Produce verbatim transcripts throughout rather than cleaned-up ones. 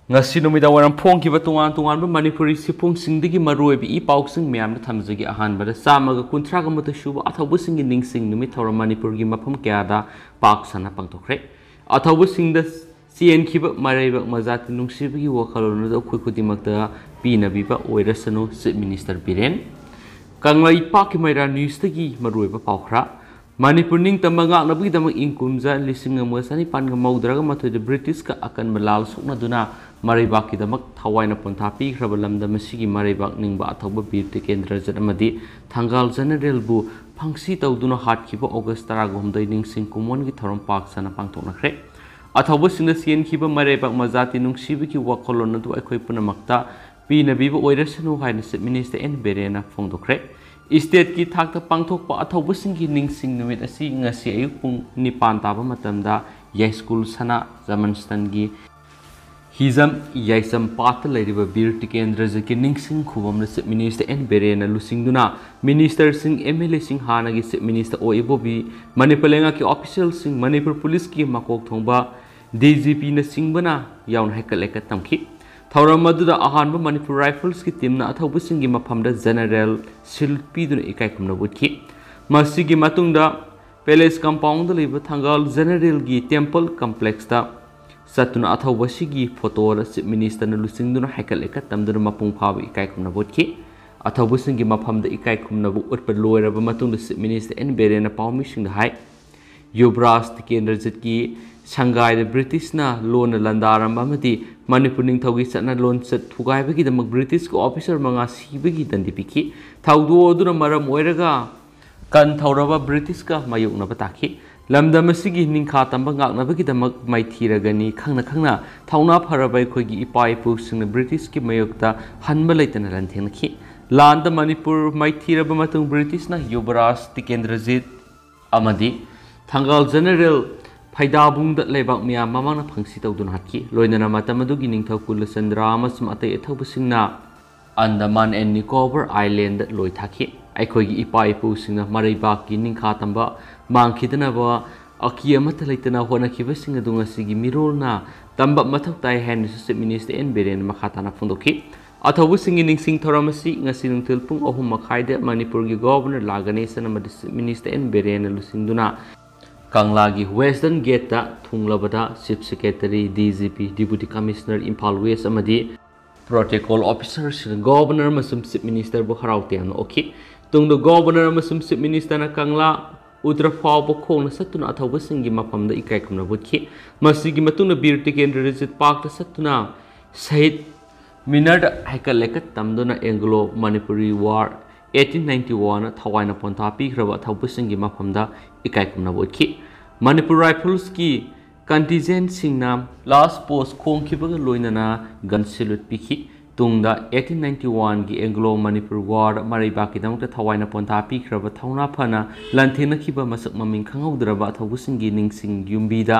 ꯉꯁꯤ ꯅꯨꯃꯤꯗꯥꯡ ꯋꯥꯏꯔꯝ ꯐꯣꯡꯈꯤꯕ ꯇꯣꯉꯥꯟ ꯇꯣꯉꯥꯟꯕ ꯃꯅꯤꯄꯨꯔꯤ ꯁꯤꯐꯨꯡꯁꯤꯡꯗꯒꯤ ꯃꯔꯨꯑꯣꯏꯕ ꯏ ꯄꯥꯎꯁꯤꯡ ꯃꯌꯥꯝꯗ ꯊꯝꯖꯒꯦ꯫ ꯑꯍꯥꯟꯕꯗ, ꯆꯥꯝꯃꯒ ꯀꯨꯟꯊ꯭ꯔꯥꯒ ꯃꯥꯊꯣꯏ ꯁꯨꯕ ꯑꯊꯧꯕꯁꯤꯡꯒꯤ ꯅꯤꯡꯁꯤꯡ ꯅꯨꯃꯤꯠ ꯊꯧꯔꯝ ꯃꯅꯤꯄꯨꯔꯒꯤ ꯃꯐꯝ ꯀꯌꯥꯗ ꯄꯥꯛ ꯁꯟꯅ ꯄꯥꯡꯊꯣꯛꯈ꯭ꯔꯦ꯫ ꯑꯊꯧꯕꯁꯤꯡꯗ ꯆꯦꯟꯈꯤꯕ ꯃꯔꯩꯕꯥꯛ ꯃꯖꯥꯇꯤ ꯅꯨꯡꯁꯤꯕꯒꯤ ꯋꯥꯈꯜꯂꯣꯟ ꯑꯗꯨ ꯑꯩꯈꯣꯏ ꯈꯨꯗꯤꯡꯃꯛꯇ ꯄꯤꯅꯕꯤꯕ ꯑꯣꯏꯔꯁꯅꯨ, Chief Minister ꯕꯤꯔꯦꯟ꯫ ꯀꯪꯂꯩꯄꯥꯛꯀꯤ ꯃꯩꯔꯥ ꯅ꯭ꯌꯨꯁꯇꯒꯤ ꯃꯔꯨꯑꯣꯏꯕ ꯄꯥꯎ ꯈꯔ꯫ ꯃꯅꯤꯄꯨꯔ ꯅꯤꯡꯇꯝꯕ ꯉꯥꯛꯅꯕꯒꯤꯗꯃꯛ ꯏꯪ ꯀꯨꯝꯖꯥ ꯂꯤꯁꯤꯡ ꯑꯃꯒ ꯆꯅꯤꯄꯥꯟꯒ ꯃꯧꯗ꯭ꯔꯥꯒ ꯃꯥꯊꯣꯏꯗ ꯕ꯭ꯔꯤꯇꯤꯁꯀ ꯑꯀꯟꯕ ꯂꯥꯜ ꯁꯣꯛꯅꯗꯨꯅ ꯃꯔꯩꯕꯥꯛꯀꯤꯗꯃꯛ ꯊꯋꯥꯏꯅ ꯄꯣꯟꯊꯥ ꯄꯤꯈ꯭ꯔꯕ ꯂꯝꯗꯝ ꯑꯁꯤꯒꯤ ꯃꯔꯩꯕꯥꯛ ꯅꯤꯡꯕ ꯑꯊꯧꯕ ꯕꯤꯔ ꯇꯤꯀꯦꯟꯗ꯭ꯔꯖꯤꯠ ꯑꯃꯗꯤ ꯊꯪꯒꯥꯜ ꯖꯦꯅꯔꯦꯜꯕꯨ ꯐꯪꯁꯤ ꯇꯧꯗꯨꯅ ꯍꯥꯠꯈꯤꯕ ꯑꯣꯒꯁ ꯇꯔꯥꯒ ꯍꯨꯝꯗꯣꯏ ꯅꯤꯡꯁꯤꯡ ꯀꯨꯝꯑꯣꯟꯒꯤ ꯊꯧꯔꯝ ꯄꯥꯛ ꯁꯟꯅ ꯄꯥꯡꯊꯣꯛꯅꯈ꯭ꯔꯦ꯫ ꯑꯊꯧꯕꯁꯤꯡꯗ ꯆꯦꯟꯈꯤꯕ ꯃꯔꯩꯕꯥꯛ ꯃꯖꯥꯇꯤ ꯅꯨꯡꯁꯤꯕꯒꯤ ꯋꯥꯈꯜꯂꯣꯟ ꯑꯗꯨ ꯑꯩꯈꯣꯏ ꯄꯨꯝꯅꯃꯛꯇ ꯄꯤꯅꯕꯤꯕ ꯑꯣꯏꯔꯁꯅꯨ ꯍꯥꯏꯅ Chief Minister ꯑꯦꯟ ꯕꯤꯔꯦꯟꯅ ꯐꯣꯡꯗꯣꯛꯈ꯭ꯔꯦ꯫ ꯏꯁꯇꯦꯠꯀꯤ ꯊꯥꯛꯇ ꯄꯥꯡꯊꯣꯛꯄ ꯑꯊꯧꯕꯁꯤꯡꯒꯤ ꯅꯤꯡꯁꯤꯡ ꯅꯨꯃꯤꯠ ꯑꯁꯤ ꯉꯁꯤ ꯑꯌꯨꯛ ꯄꯨꯡ ꯅꯤꯄꯥꯟ ꯇꯥꯕ ꯃꯇꯝꯗ ꯌꯥꯏꯁ꯭ꯀꯨꯜ ꯁꯅꯥ ꯖꯃꯟꯁꯇꯟꯒꯤ ꯍꯤꯖꯝ ꯌꯥꯏꯁꯝ ꯄꯥꯠꯇ ꯂꯩꯔꯤꯕ ꯕꯤꯔ ꯇꯤꯀꯦꯟꯗ꯭ꯔꯖꯤꯠꯀꯤ ꯅꯤꯡꯁꯤꯡ ꯈꯨꯕꯝꯗ Chief Minister ꯑꯦꯟ ꯕꯤꯔꯦꯟꯅ ꯂꯨꯆꯤꯡꯗꯨꯅ Ministerꯁꯤꯡ, MLAꯁꯤꯡ, ꯍꯥꯟꯅꯒꯤ Chief Minister ꯑꯣ ꯏꯕꯣꯕꯤ, ꯃꯅꯤꯄꯨꯔ ꯂꯩꯉꯥꯛꯀꯤ officialꯁꯤꯡ, ꯃꯅꯤꯄꯨꯔ ꯄꯨꯂꯤꯁꯀꯤ ꯃꯀꯣꯛ ꯊꯣꯡꯕ DGPꯅꯆꯤꯡꯕꯅ ꯌꯥꯎꯅ ꯍꯩꯀꯠ ꯂꯩꯀꯠ ꯇꯝꯈꯤ꯫ ꯊꯧꯔꯝ ꯑꯗꯨꯗ ꯑꯍꯥꯟꯕ ꯃꯅꯤꯄꯨꯔ Riflesꯀꯤ teamꯅ ꯑꯊꯧꯕꯁꯤꯡꯒꯤ ꯃꯐꯝꯗ General Salute ꯄꯤꯗꯨꯅ ꯏꯀꯥꯏ ꯈꯨꯝꯅꯕ ꯎꯠꯈꯤ꯫ ꯃꯁꯤꯒꯤ ꯃꯇꯨꯡꯗ Palace Compoundꯗ ꯂꯩꯕ ꯊꯪꯒꯥꯜ Generalꯒꯤ Temple Complexꯇ ꯆꯠꯇꯨꯅ ꯑꯊꯧꯕꯁꯤꯒꯤ photoꯗ Chief Ministerꯅ ꯂꯨꯆꯤꯡꯗꯨꯅ ꯍꯩꯀꯠ ꯂꯩꯀꯠ ꯇꯝꯗꯨꯅ ꯃꯄꯨꯡ ꯐꯥꯕ ꯏꯀꯥꯏ ꯈꯨꯝꯅꯕ ꯎꯠꯈꯤ꯫ ꯑꯊꯧꯕꯁꯤꯡꯒꯤ ꯃꯐꯝꯗ ꯏꯀꯥꯏ ꯈꯨꯝꯅꯕ ꯎꯠꯄ ꯂꯣꯏꯔꯕ ꯃꯇꯨꯡꯗ Chief Minister ꯑꯦꯟ ꯕꯤꯔꯦꯟꯅ ꯄꯥꯎꯃꯤꯁꯤꯡꯗ ꯍꯥꯏ, ꯌꯨꯕꯔꯥꯖ ꯇꯤꯀꯦꯟꯗ꯭ꯔꯖꯤꯠꯀꯤ ꯁꯪꯒꯥꯏꯗ ꯕ꯭ꯔꯤꯇꯤꯁꯅ ꯂꯣꯟꯅ ꯂꯥꯟꯗꯥꯔꯝꯕ ꯑꯃꯗꯤ ꯃꯅꯤꯄꯨꯔ ꯅꯤꯡꯊꯧꯒꯤ ꯆꯠꯅ ꯂꯣꯟꯆꯠ ꯊꯨꯒꯥꯏꯕꯒꯤꯗꯃꯛ ꯕ꯭ꯔꯤꯇꯤꯁꯀꯤ officer ꯃꯉꯥ ꯁꯤꯕꯒꯤ ꯗꯟꯗꯤ ꯄꯤꯈꯤ꯫ ꯊꯧꯗꯣꯛ ꯑꯗꯨꯅ ꯃꯔꯝ ꯑꯣꯏꯔꯒ ꯀꯟꯊꯧꯔꯕ ꯕ꯭ꯔꯤꯇꯤꯁꯀ ꯃꯥꯌꯣꯛꯅꯕ ꯇꯥꯈꯤ꯫ ꯂꯝꯗꯝ ꯑꯁꯤꯒꯤ ꯅꯤꯡꯈꯥ ꯇꯝꯕ ꯉꯥꯛꯅꯕꯒꯤꯗꯃꯛ ꯃꯥꯏꯊꯤꯔꯒꯅꯤ꯫ ꯈꯪꯅ ꯈꯪꯅ ꯊꯧꯅꯥ ꯐꯔꯕ ꯑꯩꯈꯣꯏꯒꯤ ꯏꯄꯥ ꯏꯄꯨꯁꯤꯡꯅ ꯕ꯭ꯔꯤꯇꯤꯁꯀꯤ ꯃꯥꯌꯣꯛꯇ ꯍꯟꯕ ꯂꯩꯇꯅ ꯂꯥꯟꯊꯦꯡꯅꯈꯤ꯫ ꯂꯥꯟꯗ ꯃꯅꯤꯄꯨꯔ ꯃꯥꯏꯊꯤꯔꯕ ꯃꯇꯨꯡ ꯕ꯭ꯔꯤꯇꯤꯁꯅ ꯌꯨꯕꯔꯥꯖ ꯇꯤꯀꯦꯟꯗ꯭ꯔꯖꯤꯠ ꯑꯃꯗꯤ ꯊꯪꯒꯥꯜ General ꯐꯩꯗꯥꯕꯨꯡꯗ ꯂꯩꯕꯥꯛ ꯃꯤꯌꯥꯝ ꯃꯃꯥꯡꯗ ꯐꯪꯁꯤ ꯇꯧꯗꯨꯅ ꯍꯥꯠꯈꯤ꯫ ꯂꯣꯏꯅꯅ ꯃꯇꯝ ꯑꯗꯨꯒꯤ ꯅꯤꯡꯊꯧ ꯀꯨꯂꯆꯟꯗ꯭ꯔ ꯑꯃꯁꯨꯡ ꯑꯇꯩ ꯑꯊꯧꯕꯁꯤꯡꯅ Andaman and Nicobar Islandꯗ ꯂꯣꯏ ꯊꯥꯈꯤ꯫ ꯑꯩꯈꯣꯏꯒꯤ ꯏꯄꯥ ꯏꯄꯨꯁꯤꯡꯅ ꯃꯔꯩꯕꯥꯛꯀꯤ ꯅꯤꯡꯈꯥ ꯇꯝꯕ ꯃꯥꯡꯈꯤꯗꯅꯕ ꯑꯀꯤ ꯑꯃꯠꯇ ꯂꯩꯇꯅ ꯍꯣꯠꯅꯈꯤꯕꯁꯤꯡ ꯑꯗꯨ ꯉꯁꯤꯒꯤ ꯃꯤꯔꯣꯜꯅ ꯇꯝꯕ ꯃꯊꯧ ꯇꯥꯏ ꯍꯥꯏꯅꯁꯨ Chief Minister ꯑꯦꯟ ꯕꯤꯔꯦꯟꯅ ꯃꯈꯥ ꯇꯥꯅ ꯐꯣꯡꯗꯣꯛꯈꯤ꯫ ꯑꯊꯧꯕꯁꯤꯡꯒꯤ ꯅꯤꯡꯁꯤꯡ ꯊꯧꯔꯝ ꯑꯁꯤ ꯉꯁꯤ ꯅꯨꯡꯊꯤꯜ ꯄꯨꯡ ꯑꯍꯨꯝ ꯃꯈꯥꯏꯗ ꯃꯅꯤꯄꯨꯔꯒꯤ Governor ꯂꯥ ꯒꯅꯦꯁꯟ ꯑꯃꯗꯤ Chief Minister ꯑꯦꯟ ꯕꯤꯔꯦꯟꯅ ꯂꯨꯆꯤꯡꯗꯨꯅ ꯀꯪꯂꯥꯒꯤ Western Gateꯇ ꯊꯨꯡꯂꯕꯗ Chief Secretary, D G P, Deputy Commissioner, Imphal West ꯑꯃꯗꯤ Protocol Officerꯁꯤꯡꯅ Governor ꯑꯃꯁꯨꯡ Chief Ministerꯕꯨ ꯍꯔꯥꯎ ꯇꯌꯥꯝꯅ ꯑꯣꯛꯈꯤ꯫ ꯇꯨꯡꯗ Governor ꯑꯃꯁꯨꯡ Chief Ministerꯅ ꯀꯪꯂꯥ ꯎꯗ꯭ꯔ ꯐꯥꯎꯕ ꯈꯣꯡꯅ ꯆꯠꯇꯨꯅ ꯑꯊꯧꯕꯁꯤꯡꯒꯤ ꯃꯐꯝꯗ ꯏꯀꯥꯏ ꯈꯨꯝꯅꯕ ꯎꯠꯈꯤ꯫ ꯃꯁꯤꯒꯤ ꯃꯇꯨꯡꯗ ꯕꯤꯔ ꯇꯤꯀꯦꯟꯗ꯭ꯔꯖꯤꯠ ꯄꯥꯔꯛꯇ ꯆꯠꯇꯨꯅ ꯁꯍꯤꯗ ꯃꯤꯅꯔꯗ ꯍꯩꯀꯠ ꯂꯩꯀꯠ ꯇꯝꯗꯨꯅ Anglo Manipuri War eighteen ninety one ꯊꯋꯥꯏꯅ ꯄꯣꯟꯊꯥ ꯄꯤꯈ꯭ꯔꯕ ꯑꯊꯧꯕꯁꯤꯡꯒꯤ ꯃꯐꯝꯗ ꯏꯀꯥꯏ ꯈꯨꯝꯅꯕ ꯎꯠꯈꯤ꯫ ꯃꯅꯤꯄꯨꯔ Riflesꯀꯤ contingentꯁꯤꯡꯅ last post ꯈꯣꯡꯈꯤꯕꯒ ꯂꯣꯏꯅꯅ gun salute ꯄꯤꯈꯤ꯫ ꯇꯨꯡꯗ eighteen ninety oneꯒꯤ Anglo Manipur War ꯃꯔꯩꯕꯥꯛꯀꯤꯗꯃꯛꯇ ꯊꯋꯥꯏꯅ ꯄꯣꯟꯊꯥ ꯄꯤꯈ꯭ꯔꯕ ꯊꯧꯅꯥ ꯐꯅ ꯂꯥꯟꯊꯦꯡꯅꯈꯤꯕ ꯃꯁꯛ ꯃꯃꯤꯡ ꯈꯪꯍꯧꯗ꯭ꯔꯕ ꯑꯊꯧꯕꯁꯤꯡꯒꯤ ꯅꯤꯡꯁꯤꯡ ꯌꯨꯝꯕꯤꯗ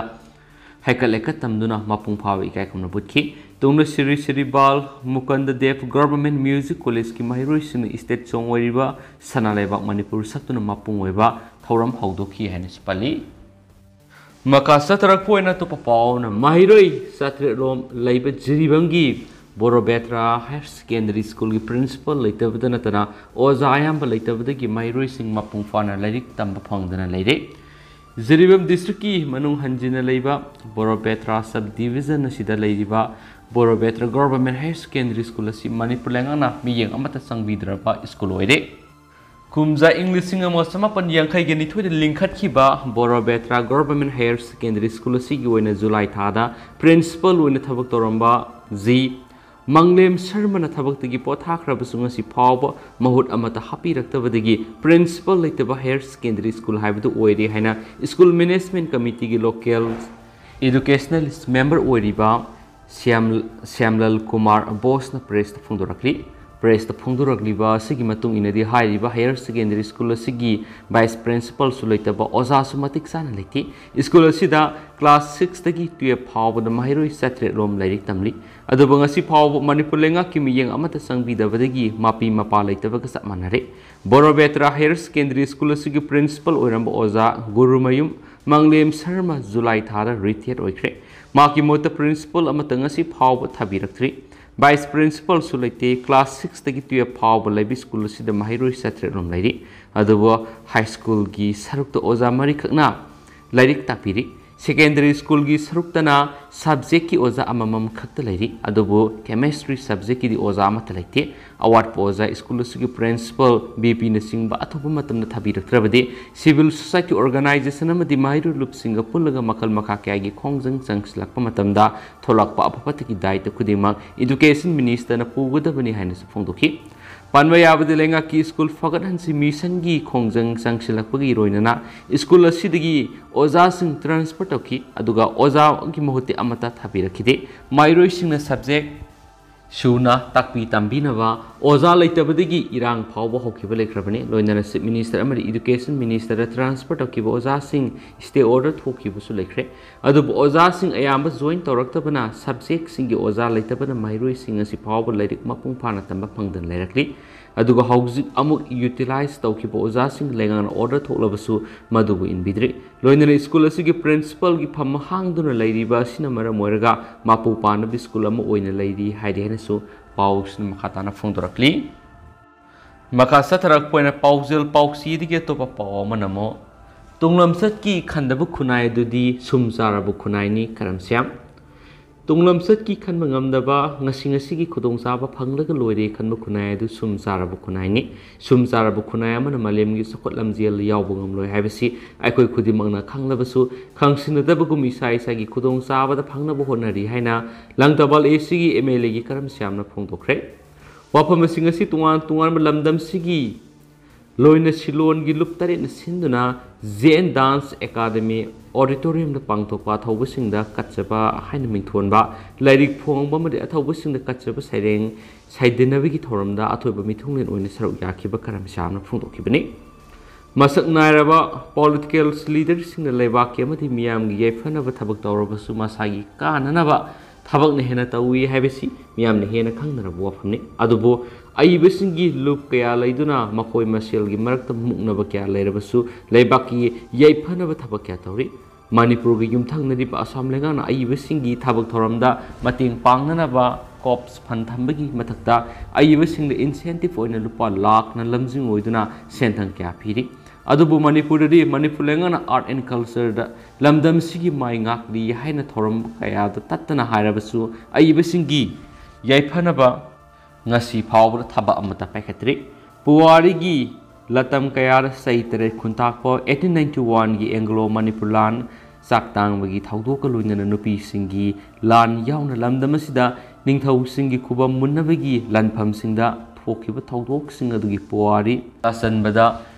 ꯍꯩꯀꯠ ꯂꯩꯀꯠ ꯇꯝꯗꯨꯅ ꯃꯄꯨꯡ ꯐꯥꯕ ꯏꯀꯥꯏ ꯈꯨꯝꯅꯕ ꯎꯠꯈꯤ꯫ ꯇꯨꯡꯗ ꯁ꯭ꯔꯤ ꯁ꯭ꯔꯤ ꯕꯥꯜ ꯃꯨꯀꯟꯗ ꯗꯦꯕ Government Music Collegeꯀꯤ ꯃꯍꯩꯔꯣꯏꯁꯤꯡꯅ state song ꯑꯣꯏꯔꯤꯕ ꯁꯅꯥ ꯂꯩꯕꯥꯛ ꯃꯅꯤꯄꯨꯔ ꯁꯛꯇꯨꯅ ꯃꯄꯨꯡ ꯑꯣꯏꯕ ꯊꯧꯔꯝ ꯍꯧꯗꯣꯛꯈꯤ ꯍꯥꯏꯅꯁꯨ ꯄꯜꯂꯤ꯫ ꯃꯈꯥ ꯆꯠꯊꯔꯛꯄ ꯑꯣꯏꯅ ꯑꯇꯣꯞꯄ ꯄꯥꯎ ꯑꯃꯅ ꯃꯍꯩꯔꯣꯏ ꯆꯥꯇ꯭ꯔꯦꯠ ꯔꯣꯝ ꯂꯩꯕ ꯖꯤꯔꯤꯕꯥꯝꯒꯤ ꯕꯣꯔꯣꯕꯦꯇ꯭ꯔꯥ Higher Secondary Schoolꯒꯤ principal ꯂꯩꯇꯕꯗ ꯅꯠꯇꯅ ꯑꯣꯖꯥ ꯑꯌꯥꯝꯕ ꯂꯩꯇꯕꯗꯒꯤ ꯃꯍꯩꯔꯣꯏꯁꯤꯡ ꯃꯄꯨꯡ ꯐꯥꯅ ꯂꯥꯏꯔꯤꯛ ꯇꯝꯕ ꯐꯪꯗꯅ ꯂꯩꯔꯦ꯫ ꯖꯤꯔꯤꯕꯥꯝ districtꯀꯤ ꯃꯅꯨꯡ ꯍꯟꯖꯤꯟꯅ ꯂꯩꯕ ꯕꯣꯔꯣꯕꯦꯇ꯭ꯔꯥ sub division ꯑꯁꯤꯗ ꯂꯩꯔꯤꯕ ꯕꯣꯔꯣꯕꯦꯇ꯭ꯔꯥ Government Higher Secondary School ꯑꯁꯤ ꯃꯅꯤꯄꯨꯔ ꯂꯩꯉꯥꯛꯅ ꯃꯤꯠꯌꯦꯡ ꯑꯃꯠꯇ ꯆꯪꯕꯤꯗ꯭ꯔꯕ school ꯑꯣꯏꯔꯦ꯫ ꯀꯨꯝꯖꯥ ꯏꯪ ꯂꯤꯁꯤꯡ ꯑꯃ ꯆꯃꯥꯄꯟ ꯌꯥꯡꯈꯩꯒ ꯅꯤꯊꯣꯏꯗ ꯂꯤꯡꯈꯠꯈꯤꯕ ꯕꯣꯔꯣꯕꯦꯇ꯭ꯔꯥ Government Higher Secondary School ꯑꯁꯤꯒꯤ ꯑꯣꯏꯅ July ꯊꯥꯗ principal ꯑꯣꯏꯅ ꯊꯕꯛ ꯇꯧꯔꯝꯕ ꯖꯤ ꯃꯪꯂꯦꯝ ꯁꯔꯃꯅ ꯊꯕꯛꯇꯒꯤ ꯄꯣꯊꯥꯈ꯭ꯔꯕꯁꯨ ꯉꯁꯤ ꯐꯥꯎꯕ ꯃꯍꯨꯠ ꯑꯃꯠꯇ ꯍꯥꯞꯄꯤꯔꯛꯇꯕꯗꯒꯤ principal ꯂꯩꯇꯕ Higher Secondary School ꯍꯥꯏꯕꯗꯨ ꯑꯣꯏꯔꯦ ꯍꯥꯏꯅ School Management Committeeꯒꯤ local educationalist member ꯑꯣꯏꯔꯤꯕ ꯁ꯭ꯌꯥꯝ-, ꯁ꯭ꯌꯥꯝꯂꯜ ꯀꯨꯃꯥꯔ ꯕꯣꯁꯅ pressꯇ ꯐꯣꯡꯗꯣꯔꯛꯂꯤ꯫ Pressꯇ ꯐꯣꯡꯗꯣꯔꯛꯂꯤꯕ ꯑꯁꯤꯒꯤ ꯃꯇꯨꯡ ꯏꯟꯅꯗꯤ ꯍꯥꯏꯔꯤꯕ Higher Secondary School ꯑꯁꯤꯒꯤ vice principalꯁꯨ ꯂꯩꯇꯕ, ꯑꯣꯖꯥꯁꯨ ꯃꯇꯤꯛ ꯆꯥꯅ ꯂꯩꯇꯦ꯫ School ꯑꯁꯤꯗ class sixꯇꯒꯤ twelve ꯐꯥꯎꯕꯗ ꯃꯍꯩꯔꯣꯏ ꯆꯥꯇ꯭ꯔꯦꯠ ꯔꯣꯝ ꯂꯥꯏꯔꯤꯛ ꯇꯝꯂꯤ꯫ ꯑꯗꯨꯕꯨ ꯉꯁꯤ ꯐꯥꯎꯕ ꯃꯅꯤꯄꯨꯔ ꯂꯩꯉꯥꯛꯀꯤ ꯃꯤꯠꯌꯦꯡ ꯑꯃꯠꯇ ꯆꯪꯕꯤꯗꯕꯗꯒꯤ ꯃꯄꯤ ꯃꯄꯥ ꯂꯩꯇꯕꯒ ꯆꯞ ꯃꯥꯟꯅꯔꯦ꯫ ꯕꯣꯔꯣꯕꯦꯇ꯭ꯔꯥ Higher Secondary School ꯑꯁꯤꯒꯤ principal ꯑꯣꯏꯔꯝꯕ ꯑꯣꯖꯥ ꯒꯨꯔꯨꯃꯌꯨꯝ ꯃꯪꯂꯦꯝ ꯁꯔꯃ ꯖꯨꯂꯥꯏ ꯊꯥꯗ ꯔꯤꯇꯥꯌꯔ ꯑꯣꯏꯈ꯭ꯔꯦ꯫ ꯃꯍꯥꯛꯀꯤ ꯃꯍꯨꯠꯇ ꯄ꯭ꯔꯤꯟꯁꯤꯄꯜ ꯑꯃꯠꯇ ꯉꯁꯤ ꯐꯥꯎꯕ ꯊꯥꯕꯤꯔꯛꯇ꯭ꯔꯤ꯫ ꯚꯥꯏꯁ ꯄ꯭ꯔꯤꯟꯁꯤꯄꯜꯁꯨ ꯂꯩꯇꯦ꯫ ꯀ꯭ꯂꯥꯁ ꯁꯤꯛꯁꯇꯒꯤ ꯇꯨꯌꯦꯜꯐ ꯐꯥꯎꯕ ꯂꯩꯕ ꯁ꯭ꯀꯨꯜ ꯑꯁꯤꯗ ꯃꯍꯩꯔꯣꯏ ꯆꯥꯇ꯭ꯔꯦꯠ ꯔꯣꯝ ꯂꯩꯔꯤ꯫ ꯑꯗꯨꯕꯨ ꯍꯥꯏ ꯁ꯭ꯀꯨꯜꯒꯤ ꯁꯔꯨꯛꯇ ꯑꯣꯖꯥ ꯃꯔꯤꯈꯛꯅ ꯂꯥꯏꯔꯤꯛ ꯇꯥꯛꯄꯤꯔꯤ꯫ ꯁꯦꯀꯦꯟꯗꯔꯤ ꯁ꯭ꯀꯨꯜꯒꯤ ꯁꯔꯨꯛꯇꯅ ꯁꯕꯖꯦꯛꯀꯤ ꯑꯣꯖꯥ ꯑꯃꯃꯝ ꯈꯛꯇ ꯂꯩꯔꯤ꯫ ꯑꯗꯨꯕꯨ ꯀꯦꯃꯦꯁꯇ꯭ꯔꯤ ꯁꯕꯖꯦꯛꯀꯤꯗꯤ ꯑꯣꯖꯥ ꯑꯃꯠꯇ ꯂꯩꯇꯦ꯫ ꯑꯋꯥꯠꯄ ꯑꯣꯖꯥ ꯁ꯭ꯀꯨꯜ ꯑꯁꯤꯒꯤ ꯄ꯭ꯔꯤꯟꯁꯤꯄꯜ, ꯚꯤ ꯄꯤꯅꯆꯤꯡꯕ ꯑꯊꯨꯕ ꯃꯇꯝꯗ ꯊꯥꯕꯤꯔꯛꯇ꯭ꯔꯕꯗꯤ ꯁꯤꯚꯤꯜ ꯁꯣꯁꯥꯏꯇꯤ ꯑꯣꯔꯒꯅꯥꯏꯖꯦꯁꯟ ꯑꯃꯗꯤ ꯃꯍꯩꯔꯣꯏ ꯂꯨꯞꯁꯤꯡꯒ ꯄꯨꯜꯂꯒ ꯃꯈꯜ ꯃꯈꯥ ꯀꯌꯥꯒꯤ ꯈꯣꯡꯖꯪ ꯆꯪꯁꯤꯜꯂꯛꯄ ꯃꯇꯝꯗ ꯊꯣꯛꯂꯛꯄ ꯑꯐ ꯐꯠꯇꯒꯤ ꯗꯥꯏꯇ ꯈꯨꯗꯤꯡꯃꯛ ꯏꯗꯨꯀꯦꯁꯟ ꯃꯤꯅꯤꯁꯇꯔꯅ ꯄꯨꯒꯗꯕꯅꯤ ꯍꯥꯏꯅꯁꯨ ꯐꯣꯡꯗꯣꯛꯈꯤ꯫ ꯄꯟꯕ ꯌꯥꯕꯗꯤ, ꯂꯩꯉꯥꯛꯀꯤ ꯁ꯭ꯀꯨꯜ ꯐꯒꯠꯍꯟꯁꯤ ꯃꯤꯁꯟꯒꯤ ꯈꯣꯡꯖꯪ ꯆꯪꯁꯤꯜꯂꯛꯄꯒꯤ ꯂꯣꯏꯅꯅ ꯁ꯭ꯀꯨꯜ ꯑꯁꯤꯗꯒꯤ ꯑꯣꯖꯥꯁꯤꯡ ꯇ꯭ꯔꯥꯟꯁꯐꯔ ꯇꯧꯈꯤ, ꯑꯗꯨꯒ ꯑꯣꯖꯥꯒꯤ ꯃꯍꯨꯠꯇꯤ ꯑꯃꯠꯇ ꯊꯥꯕꯤꯔꯛꯈꯤꯗꯦ꯫ ꯃꯍꯩꯔꯣꯏꯁꯤꯡꯅ ꯁꯕꯖꯦꯛ ꯁꯨꯅ ꯇꯥꯛꯄꯤ ꯇꯝꯕꯤꯅꯕ ꯑꯣꯖꯥ ꯂꯩꯇꯕꯗꯒꯤ ꯏꯔꯥꯡ ꯐꯥꯎꯕ ꯍꯧꯈꯤꯕ ꯂꯩꯈ꯭ꯔꯕꯅꯤ꯫ ꯂꯣꯏꯅꯅ ꯆꯤꯐ ꯃꯤꯅꯤꯁꯇꯔ ꯑꯃꯗꯤ ꯏꯗꯨꯀꯦꯁꯟ ꯃꯤꯅꯤꯁꯇꯔꯗ ꯇ꯭ꯔꯥꯟꯁꯐꯔ ꯇꯧꯈꯤꯕ ꯑꯣꯖꯥꯁꯤꯡ ꯁ꯭ꯇꯦ ꯑꯣꯔꯗꯔ ꯊꯣꯛꯈꯤꯕꯁꯨ ꯂꯩꯈ꯭ꯔꯦ꯫ ꯑꯗꯨꯕꯨ ꯑꯣꯖꯥꯁꯤꯡ ꯑꯌꯥꯝꯕ ꯖꯣꯏꯟ ꯇꯧꯔꯛꯇꯕꯅ ꯁꯕꯖꯦꯛꯁꯤꯡꯒꯤ ꯑꯣꯖꯥ ꯂꯩꯇꯕꯅ ꯃꯍꯩꯔꯣꯏꯁꯤꯡ ꯑꯁꯤ ꯐꯥꯎꯕ ꯂꯥꯏꯔꯤꯛ ꯃꯄꯨꯡ ꯐꯥꯅ ꯇꯝꯕ ꯐꯪꯗꯅ ꯂꯩꯔꯛꯂꯤ꯫ ꯑꯗꯨꯒ ꯍꯧꯖꯤꯛ ꯑꯃꯨꯛ ꯌꯨꯇꯤꯂꯥꯏꯖ ꯇꯧꯈꯤꯕ ꯑꯣꯖꯥꯁꯤꯡ ꯂꯩꯉꯥꯛꯅ ꯑꯣꯔꯗꯔ ꯊꯣꯛꯂꯕꯁꯨ ꯃꯗꯨꯕꯨ ꯏꯟꯕꯤꯗ꯭ꯔꯤ꯫ ꯂꯣꯏꯅꯅ ꯁ꯭ꯀꯨꯜ ꯑꯁꯤꯒꯤ ꯄ꯭ꯔꯤꯟꯁꯤꯄꯜꯒꯤ ꯐꯝ ꯍꯥꯡꯗꯨꯅ ꯂꯩꯔꯤꯕ ꯑꯁꯤꯅ ꯃꯔꯝ ꯑꯣꯏꯔꯒ ꯃꯄꯨ ꯄꯥꯟꯗꯕ ꯁ꯭ꯀꯨꯜ ꯑꯃ ꯑꯣꯏꯅ ꯂꯩꯔꯤ ꯍꯥꯏꯔꯤ ꯍꯥꯏꯅꯁꯨ ꯄꯥꯎꯁꯤꯅ ꯃꯈꯥ ꯇꯥꯅ ꯐꯣꯡꯗꯣꯔꯛꯂꯤ꯫ ꯃꯈꯥ ꯆꯠꯊꯔꯛꯄ ꯑꯣꯏꯅ ꯄꯥꯎꯖꯦꯜ ꯄꯥꯎꯆꯦꯗꯒꯤ ꯑꯇꯣꯞꯄ ꯄꯥꯎ ꯑꯃꯅ ꯑꯃꯨꯛ ꯇꯨꯡꯂꯝꯆꯠꯀꯤ ꯈꯟꯗꯕ ꯈꯨꯟꯅꯥꯏ ꯑꯗꯨꯗꯤ ꯁꯨꯝ ꯆꯥꯔꯕ ꯈꯨꯟꯅꯥꯏꯅꯤ꯫ ꯀꯔꯝꯁ꯭ꯌꯥꯝ꯫ ꯇꯨꯡꯂꯝꯆꯠꯀꯤ ꯈꯟꯕ ꯉꯝꯗꯕ, ꯉꯁꯤ ꯉꯁꯤꯒꯤ ꯈꯨꯗꯣꯡꯆꯥꯕ ꯐꯪꯂꯒ ꯂꯣꯏꯔꯦ ꯈꯟꯕ ꯈꯨꯟꯅꯥꯏ ꯑꯗꯨ ꯁꯨꯝ ꯆꯥꯔꯕ ꯈꯨꯟꯅꯥꯏꯅꯤ꯫ ꯁꯨꯝ ꯆꯥꯔꯕ ꯈꯨꯟꯅꯥꯏ ꯑꯃꯅ ꯃꯥꯂꯦꯝꯒꯤ ꯆꯥꯎꯈꯠ ꯂꯝꯖꯦꯜꯗ ꯌꯥꯎꯕ ꯉꯝꯂꯣꯏ ꯍꯥꯏꯕꯁꯤ ꯑꯩꯈꯣꯏ ꯈꯨꯗꯤꯡꯃꯛꯅ ꯈꯪꯂꯕꯁꯨ, ꯈꯪꯁꯤꯟꯅꯗꯕꯒꯨꯝ ꯏꯁꯥ ꯏꯁꯥꯒꯤ ꯈꯨꯗꯣꯡꯆꯥꯕꯗ ꯐꯪꯅꯕ ꯍꯣꯠꯅꯔꯤ ꯍꯥꯏꯅ ꯂꯪꯊꯕꯥꯜ ꯑꯦ ꯁꯤꯒꯤ ꯑꯦꯝ ꯑꯦꯜ ꯑꯦꯒꯤ ꯀꯔꯝꯁ꯭ꯌꯥꯝꯅ ꯐꯣꯡꯗꯣꯛꯈ꯭ꯔꯦ꯫ ꯋꯥꯐꯝ ꯑꯁꯤꯡ ꯑꯁꯤ ꯇꯣꯉꯥꯟ ꯇꯣꯉꯥꯟꯕ ꯂꯝꯗꯝꯁꯤꯒꯤ ꯂꯣꯏꯅ ꯁꯤꯂꯣꯟꯒꯤ ꯂꯨꯞ ꯇꯔꯦꯠꯅ ꯁꯤꯟꯗꯨꯅ ꯖꯦꯟ ꯗꯥꯟꯁ ꯑꯦꯀꯥꯗꯃꯤ ꯑꯣꯗꯤꯇꯣꯔꯤꯌꯝꯗ ꯄꯥꯡꯊꯣꯛꯄ ꯑꯊꯧꯕꯁꯤꯡꯗ ꯀꯠꯆꯕ ꯍꯥꯏꯅ ꯃꯤꯡꯊꯣꯟꯕ ꯂꯥꯏꯔꯤꯛ ꯐꯣꯡꯕ ꯑꯃꯗꯤ ꯑꯊꯧꯕꯁꯤꯡꯗ ꯀꯠꯆꯕ ꯁꯩꯔꯦꯡ ꯁꯩꯗꯅꯕꯒꯤ ꯊꯧꯔꯝꯗ ꯑꯊꯣꯏꯕ ꯃꯤꯊꯨꯡꯂꯦꯟ ꯑꯣꯏꯅ ꯁꯔꯨꯛ ꯌꯥꯈꯤꯕ ꯀꯔꯝꯁ꯭ꯌꯥꯝꯅ ꯐꯣꯡꯗꯣꯛꯈꯤꯕꯅꯤ꯫ ꯃꯁꯛ ꯅꯥꯏꯔꯕ ꯄꯣꯂꯤꯇꯤꯀꯦꯜ ꯂꯤꯗꯔꯁꯤꯡꯅ ꯂꯩꯕꯥꯛꯀꯤ ꯑꯃꯗꯤ ꯃꯤꯌꯥꯝꯒꯤ ꯌꯥꯏꯐꯅꯕ ꯊꯕꯛ ꯇꯧꯔꯕꯁꯨ ꯃꯁꯥꯒꯤ ꯀꯥꯟꯅꯅꯕ ꯊꯕꯛꯅ ꯍꯦꯟꯅ ꯇꯧꯏ ꯍꯥꯏꯕꯁꯤ ꯃꯤꯌꯥꯝꯅ ꯍꯦꯟꯅ ꯈꯪꯅꯔꯕ ꯋꯥꯐꯝꯅꯤ꯫ ꯑꯗꯨꯕꯨ ꯑꯏꯕꯁꯤꯡꯒꯤ ꯂꯨꯞ ꯀꯌꯥ ꯂꯩꯗꯨꯅ ꯃꯈꯣꯏ ꯃꯁꯦꯜꯒꯤ ꯃꯔꯛꯇ ꯃꯨꯛꯅꯕ ꯀꯌꯥ ꯂꯩꯔꯕꯁꯨ ꯂꯩꯕꯥꯛꯀꯤ ꯌꯥꯏꯐꯅꯕ ꯊꯕꯛ ꯀꯌꯥ ꯇꯧꯔꯤ꯫ ꯃꯅꯤꯄꯨꯔꯒ ꯌꯨꯝꯊꯪꯅꯔꯤꯕ ꯑꯁꯥꯝ ꯂꯩꯉꯥꯛꯅ ꯑꯏꯕꯁꯤꯡꯒꯤ ꯊꯕꯛ ꯊꯧꯔꯝꯗ ꯃꯇꯦꯡ ꯄꯥꯡꯅꯅꯕ ꯀꯣꯞꯁ ꯐꯟ ꯊꯝꯕꯒꯤ ꯃꯊꯛꯇ ꯑꯏꯕꯁꯤꯡꯗ ꯏꯟꯁꯦꯟꯇꯤꯞ ꯑꯣꯏꯅ ꯂꯨꯄꯥ ꯂꯥꯛꯅ ꯂꯝꯖꯤꯡ ꯑꯣꯏꯗꯨꯅ ꯁꯦꯟꯊꯪ ꯀꯌꯥ ꯄꯤꯔꯤ꯫ ꯑꯗꯨꯕꯨ ꯃꯅꯤꯄꯨꯔꯗꯗꯤ ꯃꯅꯤꯄꯨꯔ ꯂꯩꯉꯥꯛꯅ ꯑꯥꯔꯠ ꯑꯦꯟ ꯀꯜꯆꯔꯗ ꯂꯝꯗꯝꯁꯤꯒꯤ ꯃꯥꯏ ꯉꯥꯛꯂꯤ ꯍꯥꯏꯅ ꯊꯧꯔꯝ ꯀꯌꯥꯗ ꯇꯠꯇꯅ ꯍꯥꯏꯔꯕꯁꯨ ꯑꯏꯕꯁꯤꯡꯒꯤ ꯌꯥꯏꯐꯅꯕ ꯉꯁꯤ ꯐꯥꯎꯕꯗ ꯊꯕꯛ ꯑꯃꯠꯇ ꯄꯥꯏꯈꯠꯇ꯭ꯔꯤ꯫ ꯄꯨꯋꯥꯔꯤꯒꯤ ꯂꯇꯝ ꯀꯌꯥꯗ ꯆꯍꯤ ꯇꯔꯦꯠ ꯈꯨꯟꯇꯥꯛꯄ eighteen ninety one ꯒꯤ ꯑꯦꯡꯒ꯭ꯂꯣ ꯃꯅꯤꯄꯨꯔ ꯂꯥꯟ, ꯆꯥꯛ ꯇꯥꯡꯕꯒꯤ ꯊꯧꯗꯣꯛꯀ ꯂꯣꯏꯅꯅ ꯅꯨꯄꯤꯁꯤꯡꯒꯤ ꯂꯥꯟ ꯌꯥꯎꯅ ꯂꯝꯗꯝ ꯑꯁꯤꯗ ꯅꯤꯡꯊꯧꯁꯤꯡꯒꯤ ꯈꯨꯕꯝ ꯃꯨꯟꯅꯕꯒꯤ ꯂꯥꯟꯐꯝꯁꯤꯡꯗ ꯊꯣꯛꯈꯤꯕ ꯊꯧꯗꯣꯛꯁꯤꯡ ꯑꯗꯨꯒꯤ ꯄꯨꯋꯥꯔꯤ ꯇꯥꯁꯟꯕꯗ